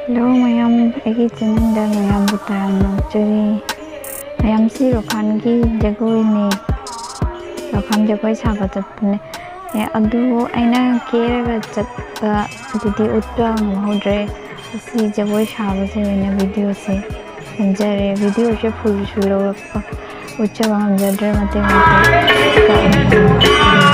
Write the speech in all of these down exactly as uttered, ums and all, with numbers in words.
Hello ꯃꯌꯥꯝ, ꯑꯩꯒꯤ ꯆꯦꯅꯦꯜꯗ ꯃꯌꯥꯝꯕꯨ ꯇꯔꯥꯝꯅ ꯑꯣꯛꯆꯔꯤ꯫ ꯃꯌꯥꯝꯁꯤ ꯔꯣꯈꯥꯟꯒꯤ ꯖꯒꯣꯏꯅꯦ, ꯔꯣꯈꯥꯟ ꯖꯒꯣꯏ ꯁꯥꯕ ꯆꯠꯄꯅꯦ꯫ ꯑꯦ, ꯑꯗꯨ ꯑꯩꯅ ꯀꯦꯔꯒ ꯆꯠꯄ ꯑꯗꯨꯗꯤ ꯎꯠꯄ ꯉꯝꯍꯧꯗ꯭ꯔꯦ꯫ ꯑꯁꯤ ꯖꯒꯣꯏ ꯁꯥꯕꯁꯦ ꯑꯣꯏꯅ ꯚꯤꯗꯤꯑꯣꯁꯦ ꯅꯝꯖꯔꯦ꯫ ꯚꯤꯗꯤꯑꯣꯁꯦ ꯐꯨꯜꯁꯨ ꯂꯧꯔꯛꯄ ꯎꯠꯆꯕ ꯉꯝꯖꯗ꯭ꯔꯦ꯫ ꯃꯇꯦꯛ ꯃꯇꯦꯛ ꯀꯛꯑꯒ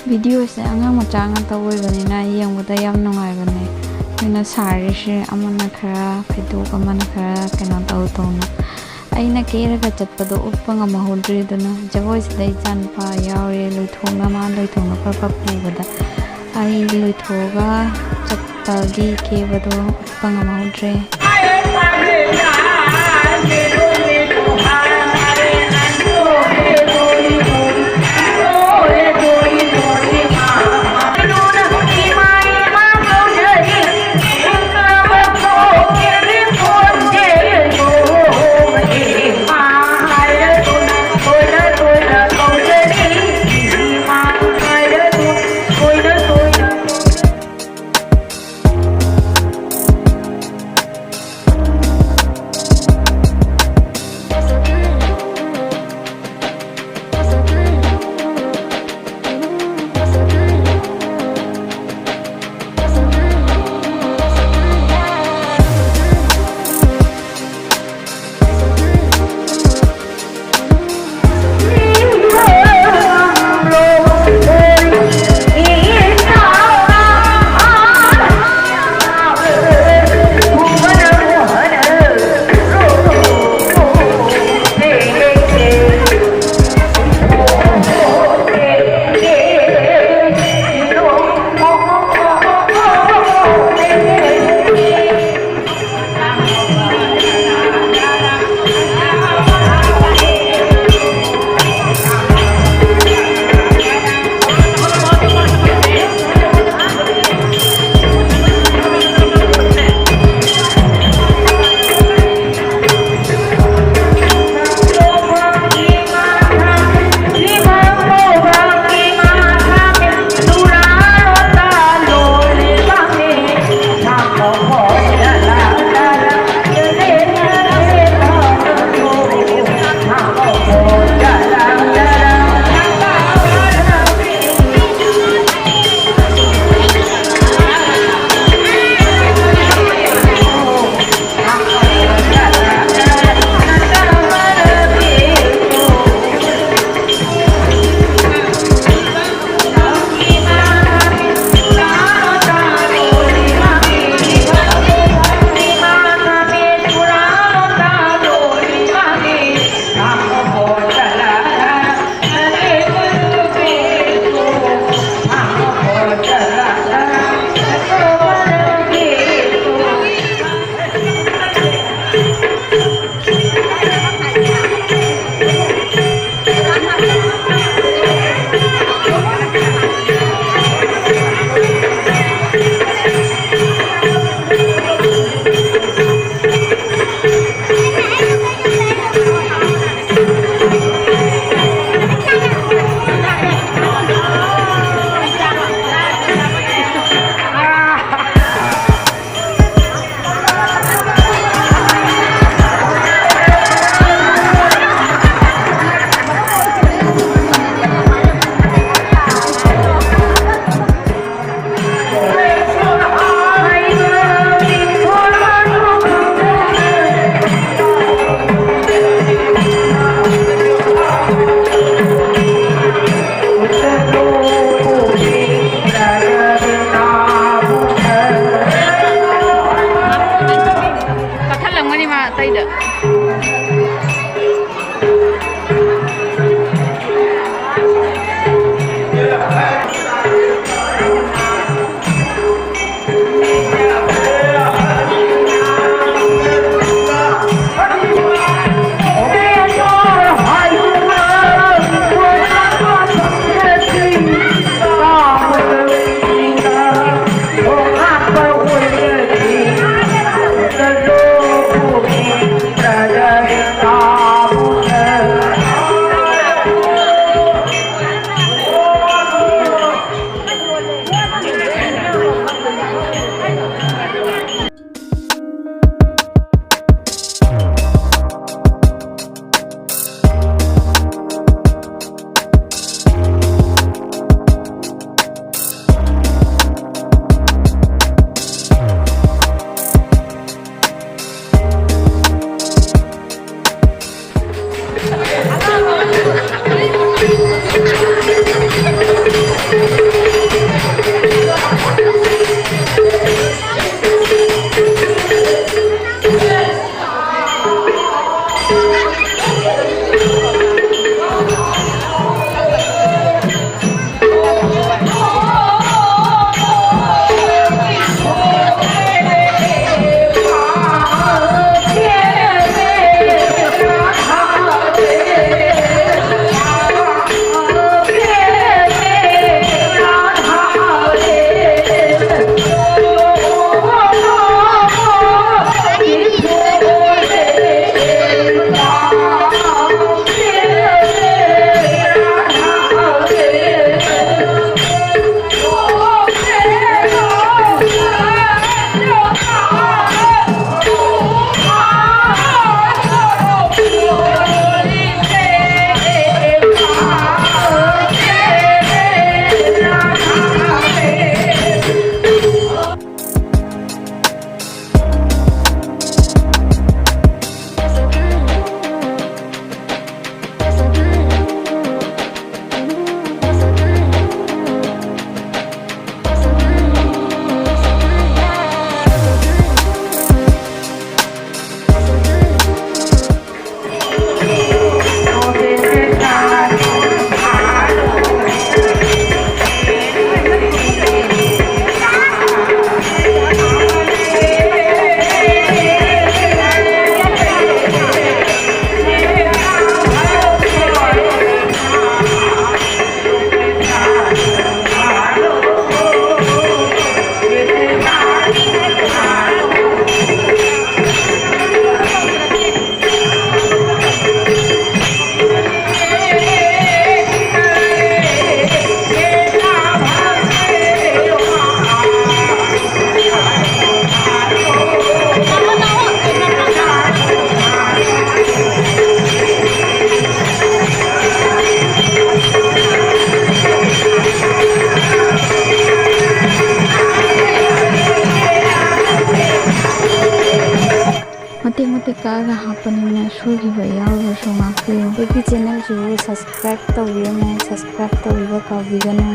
ꯚꯤꯗꯤꯑꯣꯁꯦ ꯑꯉꯥꯡ ꯃꯆꯥ ꯉꯥꯛꯇ ꯑꯣꯏꯕꯅꯤꯅ ꯌꯦꯡꯕꯗ ꯌꯥꯝ ꯅꯨꯡꯉꯥꯏꯕꯅꯦ꯫ ꯑꯩꯈꯣꯏꯅ ꯁꯥꯔꯤꯁꯦ ꯑꯃꯅ ꯈꯔ ꯐꯩꯗꯣꯛ, ꯑꯃꯅ ꯈꯔ ꯀꯩꯅꯣ ꯇꯧ ꯇꯧꯅ꯫ ꯑꯩꯅ ꯀꯦꯔꯒ ꯆꯠꯄꯗꯣ ꯎꯠꯄ ꯉꯝꯍꯧꯗ꯭ꯔꯦ꯫ ꯑꯗꯨꯅ ꯖꯒꯣꯏꯁꯤꯗ ꯏꯆꯥꯅꯨꯄꯥ ꯌꯥꯎꯔꯦ, ꯂꯣꯏꯊꯣꯛꯅ, ꯃꯥ ꯂꯣꯏꯊꯣꯛꯅ ꯄ꯭ꯔꯞ ꯄ꯭ꯔꯞ ꯄꯨꯕꯗ ꯑꯩ ꯂꯣꯏꯊꯣꯛꯑꯒ ꯆꯠꯄꯒꯤ ꯀꯦꯕꯗꯣ ꯎꯠꯄ ꯉꯝꯍꯧꯗ꯭ꯔꯦ꯫ ꯃꯇꯤꯛ ꯀꯛꯑꯒ ꯍꯥꯞꯄꯅꯤꯅ ꯁꯣꯏꯈꯤꯕ ꯌꯥꯎꯔꯒꯁꯨ ꯉꯥꯛꯄꯤꯌꯨ꯫ ꯑꯩꯒꯤ ꯆꯦꯅꯦꯜꯁꯤꯕꯨ subscribe ꯇꯧꯕꯤꯔꯝꯃꯨ, subscribe ꯇꯧꯕꯤꯕ ꯀꯥꯎꯕꯤꯒꯅꯨ꯫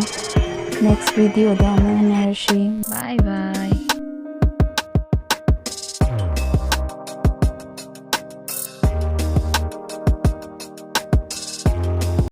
Next videoꯗ ꯑꯃꯨꯛ ꯎꯅꯔꯁꯤ꯫ Bye bye꯫